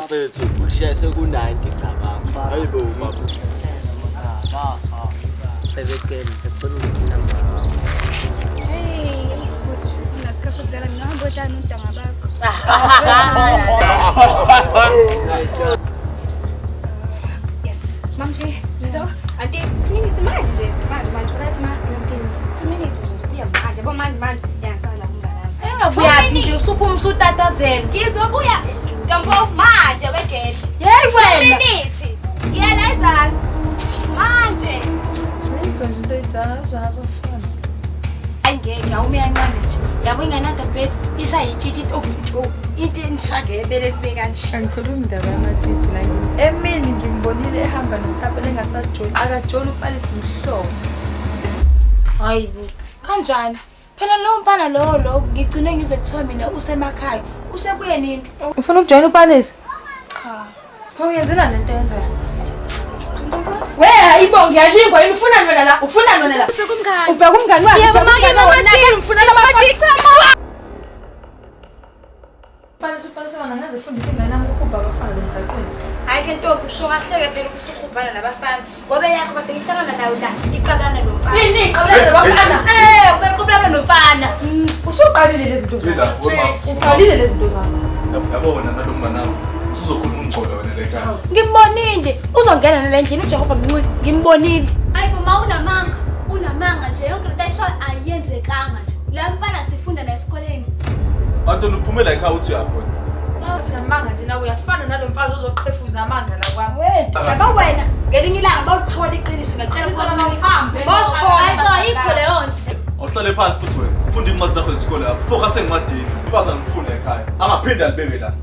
Mfethu ukushiya seku-90 cabanga. Hayibo baba. Bebekele sicela ungiphe inamba yakho. Hey, good. Unasikhathi sokudlala mina hamba odlala nontanga bakho. Yeah. Mam nje, lo, anti 2 minutes manje nje. Manje manje, ulathi ma, excuse. 2 minutes nje ngizobuya manje. Yabo manje manje. Ya ngisala umngane wami. Engabuyaphi nje usuphuma usutatazela. Ngizobuya Ntombo manje wegele. Hey 2 wena. minutes. Ngiyela ezansi. Manje. Ayikho nje into ejaja abafana. Hayi ngeke awume kancane nje. Yabo ingane yadadewethu isayitshitshi into oh into enisha ngebele libe kanje. Angikhulumi indaba yamatshitshi la ngimi. Emini ngimbonile ehamba noThapelo engasajoli. Akajoli uPalisi mhlobo. Hayibo. Kanjani? Phela lowo mfana lowo lo ngigcine ngizwe kuthiwa mina usemakhaya. Usebuye nini? Ufuna ukujoyina uPalisi? Cha. Pho uyenzela lento yenzayo? We hayibo ngiyalingwa yini ufunani wena la? Ufunani wena la? Ubheka umngane. Ubheka umngani wakhe. Yebo, ubheka make umngani wakhe, mama wena umfunela abafana. Palisi uPalisi wena ngaze ufundise ingane yami ukuhubha abafana emgaqweni. Hayi ke ntombi usho kahleke phela ukuthi uhubhana nabafana. Ngoba yakho kade ngihlangana nayo la iqabulana nomfana. Yini iqabulana nabafana? Eh, ubeqabulana nomfana. Usuqalile lezi zinto zakho. Uqalile lezi zinto zakho. Yabo wena nalo mngane wakho usuzokhuluma umgcolo wena le ekhaya. Ngimbonile. Uzongena nale ndlini uJehova mncwi. Ngimbonile. Hayibo ma unamanga, unamanga nje yonke lento ayishoyo ayenzekanga nje. La mfana sifunda naye esikoleni. Antoni uphume la ekhaya uthi uyaphi wena? Unamanga nje nawe uyafana nalo mfazi ozoqhefuza amanga la kwami. Yabo wena ngelinye ilanga bawulithola iqiniso ngiyakutshela Izona mawuhambe. Hayibo ayikho leyo nto. Awuhlale phansi futhi wena. Funda incwadi zakho zesikole lapho. Focus encwadini. Umfazi angimfuni ekhaya. Angaphinde alibeke la.